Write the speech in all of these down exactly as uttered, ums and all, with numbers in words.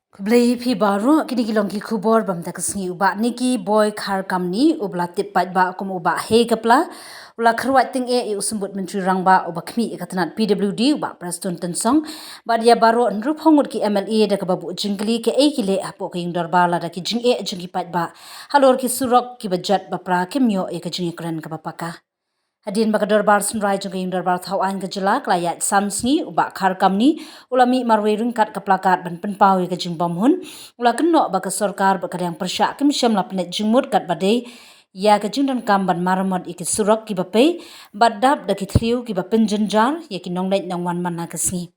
Khublei phi baroh, kine ki long ki khubor ba mynta ka sngi. U Bah Nicky Boy Kharkamni, uba la tip paidbah kum u Bah Hei Kapla, u la kyrwat tyngeh ïa u Symbud Myntri Rangbah uba khmih ïa ka tnat P W D, u Bah Prestone Tynsong, bad ïa baroh hynriewphew ngut ki M L A da kaba buh jingkylli kaei ki leh hapoh ka ïing dorbar lada ki jingeh jong ki paidbah halor ki surok kiba jot bapra kim ïoh ïa ka jingïakren kaba paka. Hadien ba ka dorbar synrai jong ka ïing dorbar thaw aiñ ka jylla ka la ïaid san sngi, u Bah Kharkamni u la mih marwei ryngkat ka plakat ban pynpaw ïa ka jingbymhun. U la kynnoh ba ka sorkar bad ka liang pyrshah kim shym la pynleit jingmut katba dei ïa ka jingdonkam ban maramot ïa ki surok kiba pei bad dap da ki thliew kiba pynjynjar ïa ki nongleit nongwan man la ka sngi.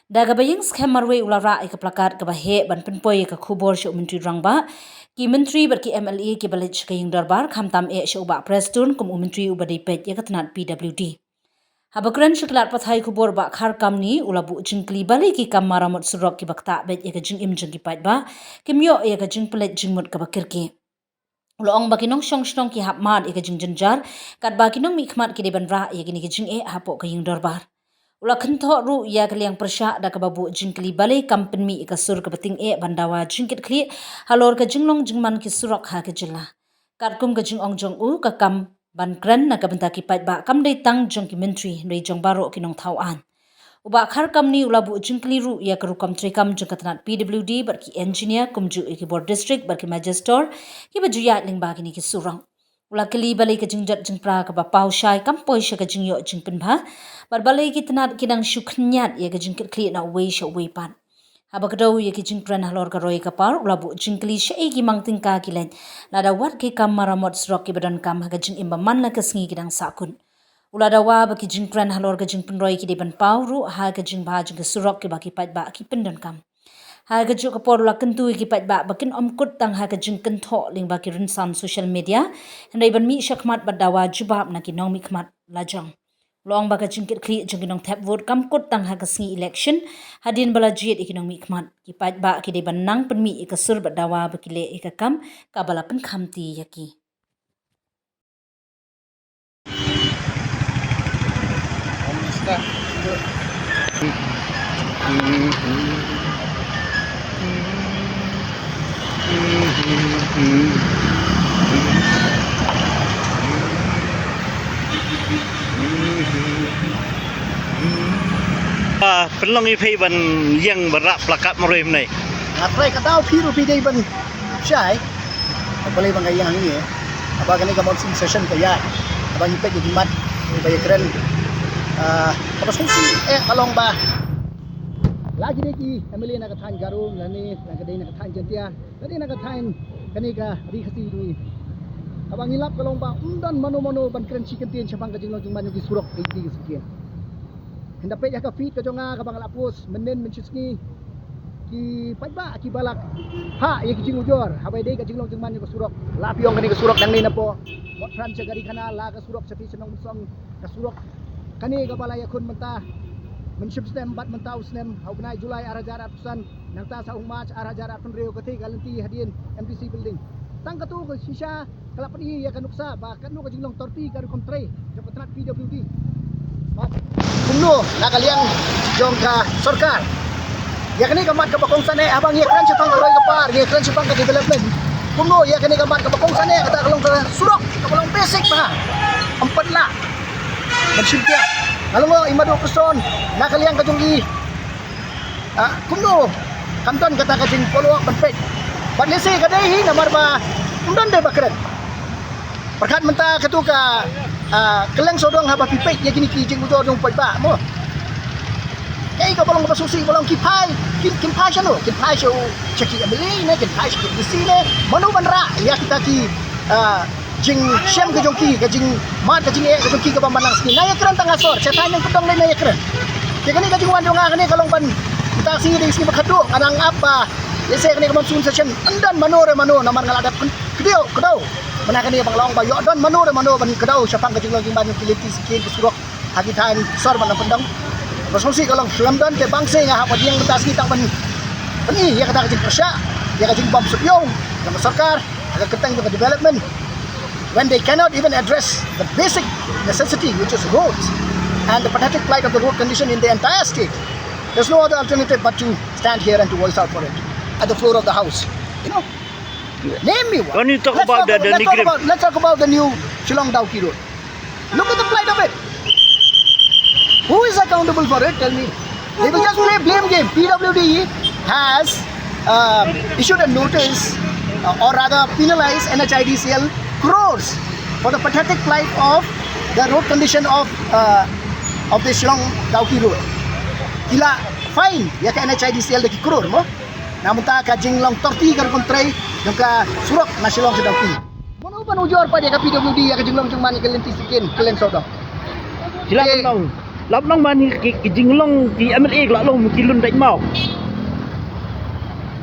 Da kaba ïeng skhem marwei u la rah ïa ka plakat kaba heh ban pynpoi ïa ka khubor sha u Myntri Rangbah, ki myntri bad ki M L A kiba leit sha ka ïing dorbar, khamtam eh sha u Bah Prestone kum u myntri uba dei peit ïa ka tnat P W D. Haba kren sha ki lad pathai khubor, u Bah Kharkamni u la buh jingkylli balei ki kam maramot surok kiba ktah beit ïa ka jingim jong ki paidbah kim ïoh ïa ka jingpynleit jingmut kaba kyrkieh. U la ong ba ki nongshong shnong ki hap mad ïa ka jingjynjar katba ki nongmihkhmat ki dei ban rah ïa kine ki jingeh hapoh ka ïing dorbar. U la kynnoh ruh ïa ka liang pyrshah da kaba buh jingkylli balei kam pynmih ïa ka sur kaba tyngeh ban dawa jingkitkhlieh halor ka jinglong jingman ki surok ha ka jylla. Katkum ka jingong jong u, ka kam ban kren na ka bynta ki paidbah kam dei tang jong ki myntri hynrei jong baroh ki nongthaw aiñ. U Bah Kharkamni u la buh jingkylli ruh ïa ka rukom treikam jong ka tnat P W D bad ki engineer kumjuh ïa ki bor district bad ki magistrate kiba ju ïaid lyngba kine ki surok. U la kylli balei ka jingjot jingpra kaba paw shai kam poi sha ka jingïoh jingpynbha bad balei ki tnat ki dang shu khñiat ïa ka jingkitkhlieh na uwei sha uwei pat. Haba kdew ïa ki jingkren halor ka roi ka par, u la buh jingkylli shaei ki mang tyngka ki leit lada wat ki kam maramot surok kiba donkam ha ka jingim ba man la ka sngi ki dang sahkut. U la dawa ba ki jingkren halor ka jingpynroi ki dei ban paw ruh ha ka jingbha jong ki surok kiba ki paidbah ki pyndonkam. Ha kajuh ka por u la kyntu ïa ki paidbah ba kin ym kut tang ha ka jingkynnoh lyngba ki rynsan social media hynrei ban mih shakhmat bad dawa jubab na ki nongmihkhmat lajong. U la ong ba ka jingkitkhlieh jong ki nongthep vote kam kut tang ha ka sngi election hadien ba la jied ïa ki nongmihkhmat. Ki paidbah ki dei ban nang pynmih ïa ka sur bad dawa ba ki leh ïa ka kam kaba la pynkhamti ïa ki. Ah, pynlong ïa phi ban ïeng ban rah plakat marwei mynne. Nga trai ka daw phi ruh phi dei ban shai. Balei ba nga ïeng hangne? Haba kane ka monsoon session ka ïaid, haba ngi peit ïa ki mat ba ïakren, ah, kaba sngewsih eh ka long ba la ki dei ki M L A na ka thaiñ Garo lane la ka dei na ka thaiñ Jaintia lane na ka thaiñ kane ka Ri Khasi jong ngi. Haba ngi lap ka long ba ym don mano mano ban kren shi kyntien shaphang ka jinglong jingman jong ki surok, ka ïing ki sukien. Hynda peit ïa ka feed ka jong nga kaba nga la post mynnin mynshisngi, ki paidbah kiba la phah ïa ki jingujor haba ïadei ka jinglong jingman jong ka surok. La phi ong kane ka surok nangne napoh Motphran sha Garikhana, la ka surok sha phi sha Nongmynsong, ka surok kane kaba la ïakhun mynta mynshipsnem bad mynta u snem, ha u bnai July ar hajar arphew san, nangta sa u March ar hajar arphew hynriew, katei ka lynti hadien M D C building. Tang katto ka shisha ka la pyni ïa ka nuksa ba kano ka jinglong torti ka rukom trei jong ka tnat P W D. Bad kumno na ka liang jong ka sorkar, ïa kane ka mat kaba kongsan eh, haba ngi ïakren shaphang ka roi ka par, ngi ïakren shaphang ka development, kumno ïa kane ka mat kaba kongsan eh, kata ka long ka surok kaba long basic bha, ym pat lah ban shim piat. Nga long i Madu Prestone, na ka liang ka jong i, ah, kumno kam don kata ka jing follow up ban peit? Bad lehse ka dei hi namar ba ym don de ba kren. Pyrkhat mynta katto ka, ah, kylleng sawdong haba phi peit ïa kine ki jingujor jong u paidbah mo. Kaei kaba long kaba sngewsih, ba long ki phai, kin, kin phai shano? Kin phai sha u, sha ki M L A ne, kin phai sha ki M D C ne? Mano ban rah ïa kita ki, ah, jingshem ka jong ki, ka jingmad ka jingeh ka jong ki kaba man la ka sngi. Na ïakren tang ha sor, sha thaiñ nongkyndong lei na ïakren. Te kane ka jingwan jong nga kane ka long ban, mynta ka sngi dei ka sngi ba khatduh, nga dang ap ba lehse kane ka monsoon session yn don mano re mano namar nga la dep kdew, kdew. Mynta kane ba nga la ong ba ïoh don mano re mano ban kdew shaphang ka jinglong jingman jong ki lynti skim ki surok ha ki thaiñ sor bad nongkyndong. Ba sngewsih ka long, lym don te bang seh nga hap ban ïeng mynta ka sngi tang ban pyni ïa kata ka jingpyrshah, ïa ka jingbym suidñiew jong ka sorkar ha ka kyrteng jong ka development, when they cannot even address the basic necessity, which is roads, and the pathetic plight of the road condition in the entire state. There's no other alternative but to stand here and to voice out for it. at the floor of the house. You know, name me one. When you talk Let's about talk the, about, the let's talk Nigrim. about, let's talk about the new Shillong Dawki Road. Look at the plight of it. Who is accountable for it? Tell me. They will just play blame game. P W D has uh, issued a notice, uh, or rather penalized N H I D C L crores for the pathetic plight of the road condition of uh, of the Shillong Dawki Road. Ki la fine ïa ka N H I D C L da ki crore mo. Na mynta ka jinglong torti ka rukom trei jong ka surok na Shillong sha Dawki. Mano ban ujor pat ïa ka P W D ïa ka jinglong jong man ïa ka lynti skin ka leng sawdong. Ki la ban long. Lap long man ki, ki jinglong ki M L A ki la long ki lun dait mau.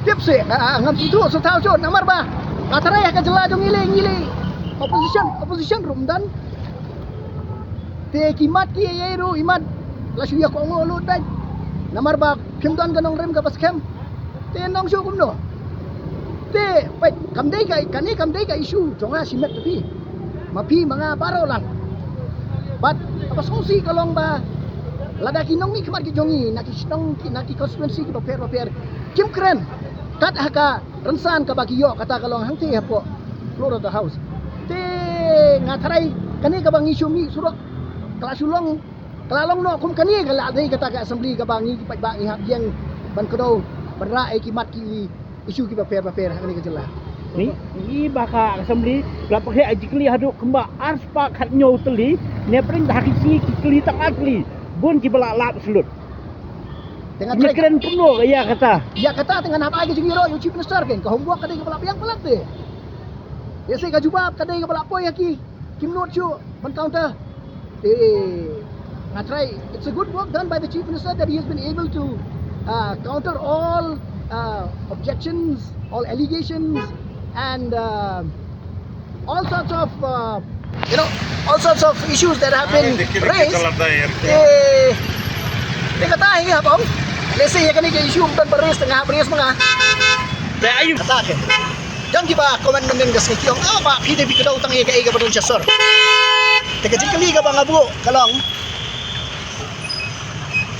Tip se, ah, ngam sngewthuh sa thaw shon namar ba nga tharai ha ka jylla jong ngi le ngi le opposition, opposition ruh ym don. Te ki mat ki ei ei ruh i mat la shu ïa kohnguh lut dait. Namar ba phim don ka nongrim kaba skhem. Te nong shu kumno. Te peit kam dei ka, kane kam dei ka issue jong nga shimet te phi. Ma phi ma nga baroh lang. Bad kaba sngewsih ka long ba lada ki nongmihkhmat ki jong ngi na ki shnong ki, na ki constituency kiba pher ba pher kim kren kat ha ka rynsan kaba ki ïoh kata ka long hangtei hapoh floor of the house. Te nga tharai kane kaba ngi shu mih surok ka la shu long, ka la long noh kum kane ka la dei kata ka assembly kaba ngi ki paidbah ngi hap ïeng ban kdew ban rah ïa ki mat ki issue kiba pher ba pher ha kane ka jylla. Ni, i ba ka assembly la pakhe ai jingkylli haduh kumba arspah khathynñiew tylli, ne pyrshah ha ki shi ki kylli tang ar tylli. Bun kiba la lap slut. Te nga tharai kren pynlong ïa kata. Ïa kata te ngan hap ai ka jingïaroh ïa u Chief Minister, kan ka homework ka dei kaba la biang palat te. Ïa se ka jubab ka dei kaba la poi ha ki, kim nud shuh ban counter. Eh, nga tharai it's a good work done by the Chief Minister that he has been able to uh, counter all uh, objections, all allegations, and uh, all sorts of uh, you know, all sorts of issues that have been raised. Eh, te kata hi nga hap ong. Let's say ïa kane ka issue ban ba raise, nga hap raise ma nga. Te ayu kata ke. Don kiba comment mynnin ka sngi ki ong, ah, ba phi dei phi kdew tang ïa kaei kaba don sha sor. Te ka jingkylli kaba nga buh ka long,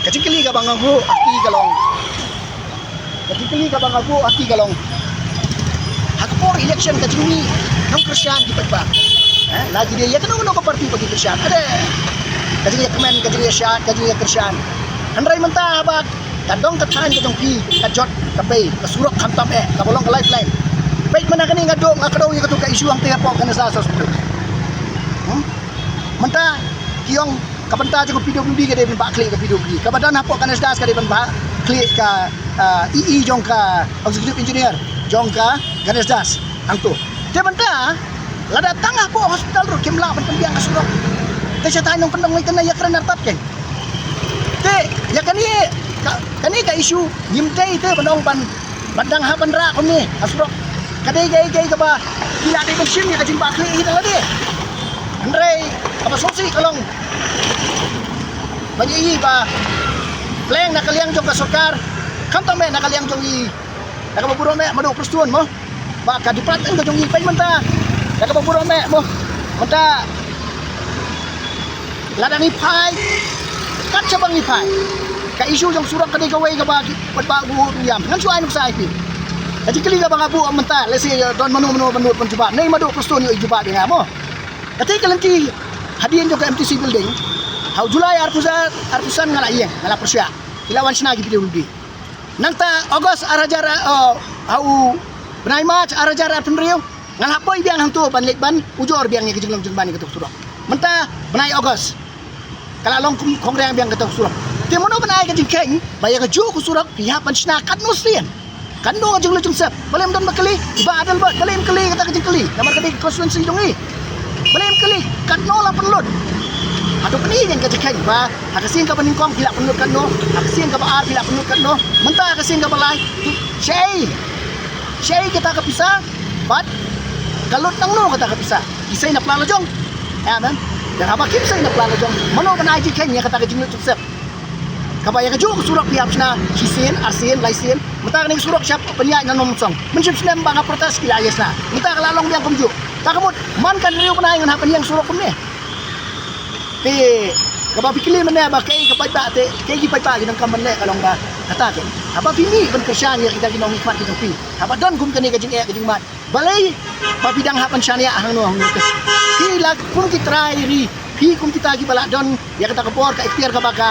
ka jingkylli kaba nga buh ha ki ka long, ka jingkylli kaba nga buh ha ki ka long, ha ka por election ka jingmih nongkyrshan ki paidbah. Eh, la ki dei ïa kano kano ka party ba ki kyrshan. Ade ka jingïakmen, ka jingïashad, ka jingïakyrshan. Hynrei mynta ba ka dong ka thaiñ ka jong phi ka jot ka bei ka surok khamtam eh kaba long ka lifeline. Peit mynta kane nga duk nga kdew ïa katu ka issue hangtei hapoh Ganesh Das Hospital. Hmm? Mynta ki ong ka bynta jong ka P W D ka dei ban bah khlieh ka P W D. Kaba don hapoh Ganesh Das ka dei ban bah khlieh ka, ah, E E jong ka executive engineer jong ka Ganesh Das. Hangtu. Te mynta lada tang hapoh hospital ruh kim lah ban pynbiang ka surok. Te sha thaiñ nongkyndong ngi kane ïakren artat keiñ. Te ïa kane ka, kane ka issue ngim dei te ban ong ban, ban dang hap ban rah kumne ha surok. Ka dei kaei kaei kaba ki la dei ban shim ïa ka jingbah khlieh hi da lade. Hynrei kaba sngewsih ka long ba ngi i ba pleng na ka liang jong ka sorkar khamtam eh na ka liang jong i. Da kaba burom eh Madu Prestone mo. Ba ka department ka jong ngi peit mynta da kaba burom eh mo. Mynta lada ngi phai kat shaba ngi phai ka issue jong surok ka dei kawei kaba ki, ba ba bu ïam ngan shu ai nuksa ïa phi. Ka jingkylli kaba nga buh mynta lehse don mano mano ban nud ban jubab. Nei Madu Prestone ïoh jubab ïa nga mo. Kata ka lynti hadien jong ka M T C building ha u July arphew san, arphew san nga la ïeng, nga la pyrshah. Ki la wan shna ki P W D. Nangta August ar hajar, eh, ha u bnai March ar hajar arphew hynriew nga la poi biang hangto ban leit ban ujor biang ïa ka jinglong jingman ïa kato ka surok. Mynta bnai August ka la long kum khongriang biang kato ka surok. Te mano ban ai ka jingkheiñ ba ïa kajuh ka surok phi hap ban shna katno sien? Katno ka jinglut jingsep? Balei ym don ba kylli? Ba dang ba balei ym kylli kata ka jingkylli? Namar ka dei ka constituency jong ngi. Balei ym kylli? Katno la pynlut? Hato pyni ïa ka jingkheiñ ba ha ka sien kaba nyngkong phi la pynlut katno, ha ka sien kaba ar phi la pynlut katno, mynta ha ka sien kaba lai shaei, shaei kata ka pisa bad ka lut nangno kata ka pisa? Ki sei na pla la jong. Em, em. Te haba kim sei na pla la jong, mano ban ai jingkheiñ ïa kata ka jinglut jingsep? Kaba ïa kajuh ka surok phi hap shna shisien, arsien, laisien. Mynta kane ka surok shah pynïaid na Nongmynsong. Mynshem snem ba nga protest ki la ïa shna. Mynta ka la long biang kumjuh. Ta ka mut man ka hynriew bnai ngan hap ban ïeng surok kumne. Te Kaba phi kylli mynne ba kaei ka paidbah te, kaei ki paidbah ki donkam ban leh ka long ba kata ke. Haba phi mih ban kyrshan ïa kita ki nongmihkhmat ki jong phi, haba don kum kane ka jingeh ka jingmad, balei ba phi dang hap ban shaniah hangno hangno te? Phi la kum ki trai ri, phi kum kita kiba la don ïa kata ka bor ka ikhtiar kaba ka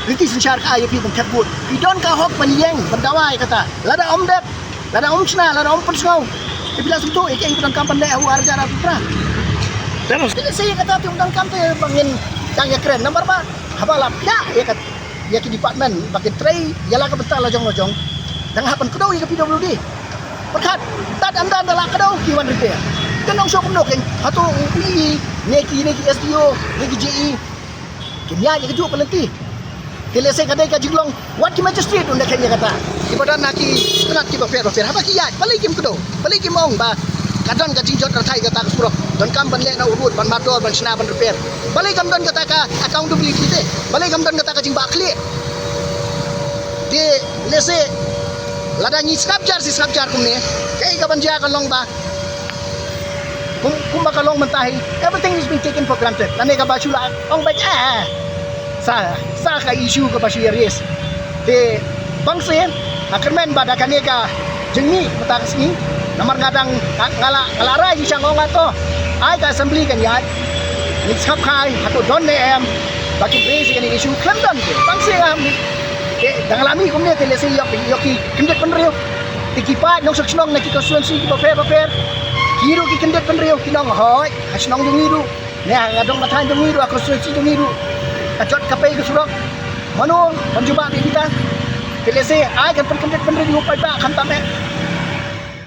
riti synshar ka ai ïa phi ban thep vote. Phi don ka hok ban ïeng ban dawa ïa kata. Lada ym dep, lada ym shna, lada ym pynsngew, te phi la sngewthuh ïa kaei ba donkam ban leh ha u ar hajar arphew phra. Te lehse ïa kata te ym donkam te ba ngin dang ïakren namar ba haba la phiah ïa ka, ïa ki department ba kin trei ïa la ka bynta la jong la jong, dang hap ban kdew ïa ka P W D. Pyrkhat, tad ynda da la kdew ki wan repair. Te nongshong kumno kein, hato u E E ne ki, ne ki S D O ne ki J E kin ïaid ïa kajuh ka lynti? Te lehse ka dei ka jinglong wat ki magistrate un da kheiñ ïa kata. Kiba don ha ki tnat kiba pher ba pher, haba ki ïaid, balei kim kdew? Balei kim ong ba ka don ka jingjot rthai kata ka surok, donkam ban leh na u road, ban mardor, ban shna, ban repair? Balei kam don kata ka accountability te? Balei kam don kata ka jingbah khlieh? Te lehse lada ngi sngap jar shi sngap jar kumne, kaei kaban jia kan long ba kum, kumba ka long mynta hi, everything is being taken for granted. Lane kaba shu la ong beit, eh, eh. Sa, sa ka issue kaba shu ïa raise. Te bang sien nga kyrmen ba da kane ka jingmih mynta ka sngi, namar nga dang, nga, nga la, nga la rai jingshang ong, to, ai ka assembly kan ïaid, ngin sngap kai hato don ne em ba kin raise ïa kane ka issue. Khlem don te, bang sien nga mih. Te dang la mih kumne te lehse ïoh, ïoh ki kyndit bynriew. Te ki paid nongshong shnong na ki constituency kiba pher ba pher, ki ruh ki kyndit bynriew, ki nong, hooid, ha shnong jong ngi ruh, ne ha dong ka thaiñ jong ngi ruh, ha constituency jong ngi ruh, ka jot ka pei ka surok. Mano ban jubab ïa kita? Te lehse ai kan pynkyndit bynriew ïa u paidbah khamtam eh.